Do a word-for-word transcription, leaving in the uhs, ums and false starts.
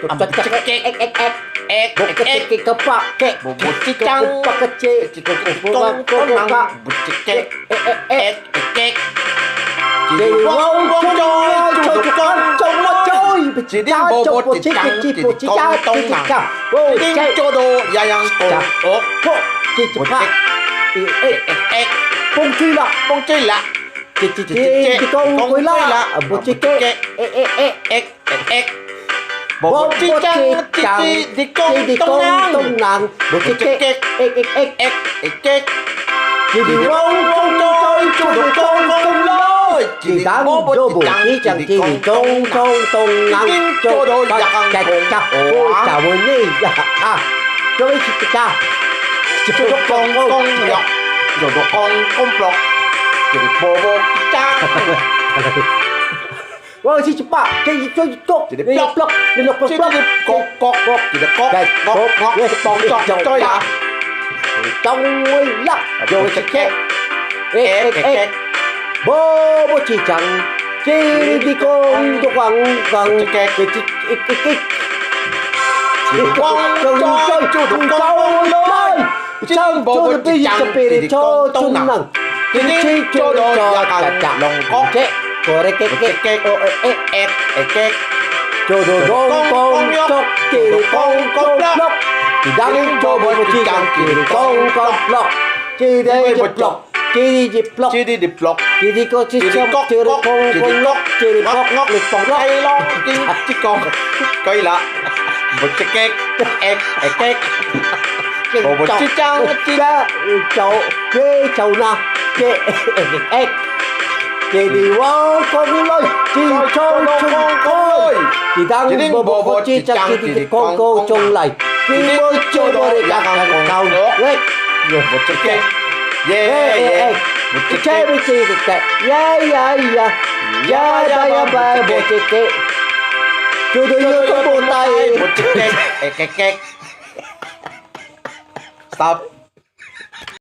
Ek, ek, ek. Ek, ek, ek. Ek, ek, ek. Bobo Chichang. Bobo Chichang. Bobo Chichang. Bobo Chichang. Ek, ek, ek. Chidi wong wong joy, chudu kong kong loy. Chidi bobo chichang, chidi kong tong nang. Chidi chodo yayang kong ok. Bobo chik. Ek, ek, ek. Pong chuy la. Pong chuy la. Chidi kong kuy la. Bobo chik. Ek, ek, ek. Ek, ek. Bobo chichang, chidi kong tong nang. Bobo chik. Ek, ek, ek. Ek, ek, ek. Chidi wong wong joy, chudu kong kong loy. Chidang bobo chichang, chidi kong tong tong nang. Chidi chodo yakang kong. Oh, ah. Joy chichika. Chudu kong kong yak. Chudu kong kong plok. Chidi bobo chichang. Wow, si Chupa, si Chupa, si Chupa. Plok, plok, plok, plok, plok. Kok, kok, kok, kok, kok, kok, kok, kok, kok, kok, kok. Tong, lak, joy, kek, kek. Ek, ek, ek. Bobo chichang, chidi kong, dukang, kang, kek, kek, kek, kek. Chidi kong, joy, joy, joy, joy, joy. Chang chodo pi chapiri cho chunang. Ching chodo yakang longkok. Kore kek kek o e e ek ek. Chodo dong kong chok kiri kong kong plok. Chidang chobo chidang kiri kong kong plok. Chidi jiplok. Chidi jiplok. Chidi jiplok. Chidi ko chidi kok chidi kong chidi kong kok. Chidi kok ngok lipong lok. Kailo. Chikong. Kaila. Bobo chikek. Ek ek ek. Bobo chichang, chichang. Chow, che, chow na, che, ek, ek, ek. Chidi wong kong loy, chi chong chong koy. Chidang bobo chichang, chidi kong kong chong lay. Chidi chodo yakang kong kong. Ek. Bobo chikek. Ye, ye. Bobo chikek. Che, che, che, che. Ya, ya, ya. Ya, ya, ya, ya, bobo chikek. Chodo yoto botay. Bobo chikek. Ek ek ek. Stop.